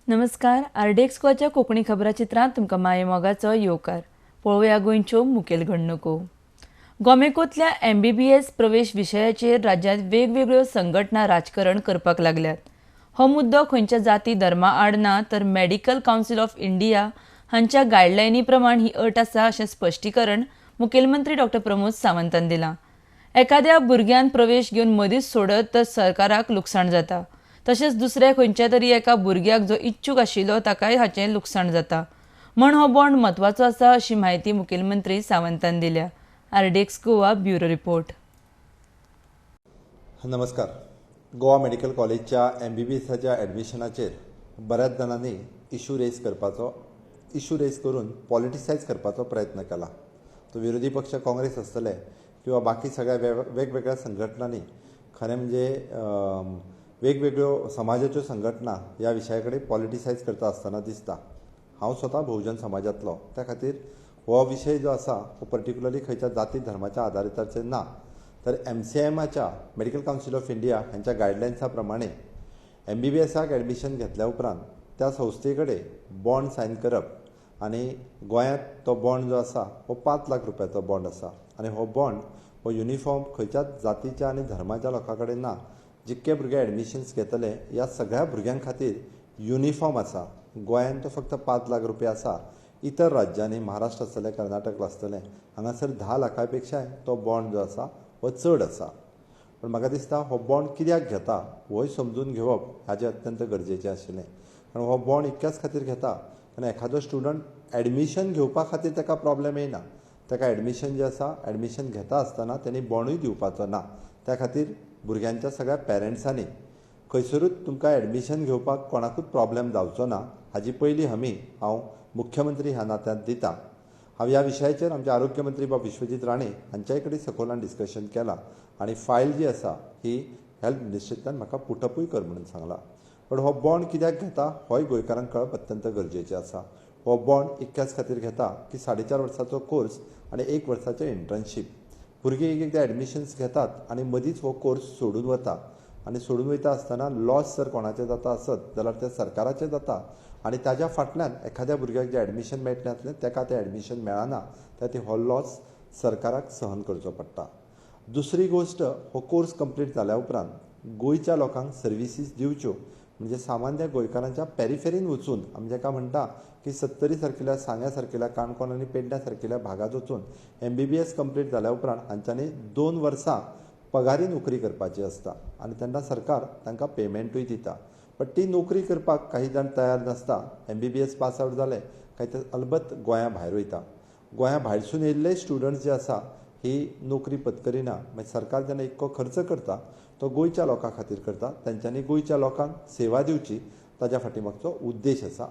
नमस्कार, आरडीएक्स गोवाच्या कोंकणी खबराचित्रांत तुमकां माये मोगाचो येवकार. पळोवया गोंयच्यो मुखेल घडणुको. गोमेकोंतल्या एमबीबीएस प्रवेश विशयाचेर राज्यांत वेगवेगळ्यो संघटना राजकारण करपाक लागल्यात. हो मुद्दो खंयच्या जाती धर्मा आड ना, तर मेडिकल कावन्सिल ऑफ इंडिया हांच्या गायडलायनी प्रमाण ही अट आसा, अशें स्पश्टीकरण मुखेलमंत्री डॉक्टर प्रमोद सावंतान दिलां. एखाद्या भुरग्यान प्रवेश घेवन मदींच सोडत तर सरकाराक लुकसाण जाता, तशेंच दुसऱ्या खंयच्या तरी एका भुरग्याक जो इच्छूक आशिल्लो ताकाय हाचें लुकसाण जाता, म्हण हो बॉन्ड म्हत्वाचो आसा, अशी म्हायती मुखेलमंत्री सावंतान दिल्या. RDX Goa, bureau report. नमस्कार. गोवा मेडिकल कॉलेजच्या एमबीबीएसाच्या ॲडमिशनाचेर बऱ्याच जाणांनी इशू रेज करून पॉलिटिसायज करपाचो प्रयत्न केला. तो विरोधी पक्ष काँग्रेस आसतले किंवा बाकी सगळ्या वेगवेगळ्या संघटनांनी, खरें म्हणजे वेगवेगळ्यो समाजाच्यो संघटना ह्या विशया कडेन पॉलिटिसायज करता आसतना दिसता. हांव स्वता बहुजन समाजांतलो, त्या खातीर हो विशय जो आसा हो पर्टिक्युलरली खंयच्या जाती धर्माच्या आदारिताचेर ना, तर एमसीएमाच्या, मेडिकल कावन्सील ऑफ इंडिया हांच्या गायडलायन्सा प्रमाणे एमबीबीएसाक एडमिशन घेतल्या उपरांत त्या संस्थे कडेन बॉन्ड सायन करप आनी गोंयांत तो बॉन्ड जो आसा हो 5 लाख रुपयाचो बॉन्ड आसा आनी हो बॉन्ड हो युनिफॉर्म खंयच्याच जातीच्या आनी धर्माच्या लोकां कडेन ना. जितके भुरगे एडमिशन्स घेतले, ह्या सगळ्या भुरग्यां खातीर युनिफॉर्म आसा. गोंयांत तो फक्त 5 लाख रुपया आसा. इतर राज्यांनी, महाराष्ट्र आसतलें, कर्नाटक आसतलें, हांगासर 10 लाखां पेक्षाय तो बॉन्ड जो आसा हो चड आसा. पूण म्हाका दिसता, हो बॉन्ड कित्याक घेता होय समजून घेवप हाजें अत्यंत गरजेचें आशिल्लें. कारण हो बॉन्ड इतक्याच खातीर घेता, कारण एखादो स्टुडंट एडमिशन घेवपा खातीर ताका प्रॉब्लेम येयना. ताका एडमिशन जें आसा, एडमिशन घेता आसतना तेणी बॉन्डूय दिवपाचो ना. त्या खातीर भुरग्यांच्या सगळ्या पेरंट्सांनी, खंयसरूच तुमकां एडमिशन घेवपाक कोणाकूच प्रॉब्लेम जावचो ना, हाजी पयली हमी हांव मुख्यमंत्री ह्या नात्यान दिता. हांव ह्या विशयाचेर आमचे आरोग्य मंत्री बाब विश्वजीत राणे हांच्याय कडेन सखोलान डिस्कशन केलां आनी फायल जी आसा ही हेल्थ मिनिस्ट्रींतल्यान म्हाका पुटअपूय कर म्हणून सांगलां. पण हो बॉन्ड कित्याक घेता होय गोंयकारांक कळप अत्यंत गरजेचें आसा. हो बॉन्ड इतक्याच खातीर घेता की 4.5 वर्साचो कोर्स आनी एक वर्साचें इंटर्नशीप. भुरगीं एक एकदां एडमिशन्स घेतात आनी मदींच हो कोर्स सोडून वता आनी सोडून वयता आसतना लॉस जर कोणाचें जाता आसत जाल्यार तें सरकाराचें जाता आनी ताज्या फाटल्यान एखाद्या भुरग्याक जें एडमिशन मेळटलें आसलें ताका तें एडमिशन मेळना. त्या खातीर हो लॉस सरकाराक सहन करचो पडटा. दुसरी गोश्ट, हो कोर्स कंप्लीट जाल्या उपरांत गोंयच्या लोकांक सर्विसीस दिवच्यो म्हणजे सामान्य गोंयकारांच्या पेरिफेरीन वचून, आमी जाका म्हणटा की सत्तरी सारकिल्या, सांग्या सारकिल्या, काणकोण आनी पेडण्या सारकिल्या भागांत वचून एमबीबीएस कंप्लीट जाल्या उपरांत हांच्यांनी 2 वर्सां पगारी नोकरी करपाची आसता आनी तेन्ना सरकार तांकां पेमेंटूय दिता. बट ती नोकरी करपाक काही जाण तयार नासता. एमबीबीएस पास आवट जाले काय ते अलबत गोंया भायर वयता. गोंया भायरसून येयल्ले स्टुडंट्स जे आसा ही नोकरी पत्करिना. मागीर सरकार जेन्ना इतको खर्च करता तो गोंयच्या लोकां खातीर करता. तेंच्यांनी गोंयच्या लोकांक सेवा दिवची, ताज्या फाटी मागचो उद्देश आसा.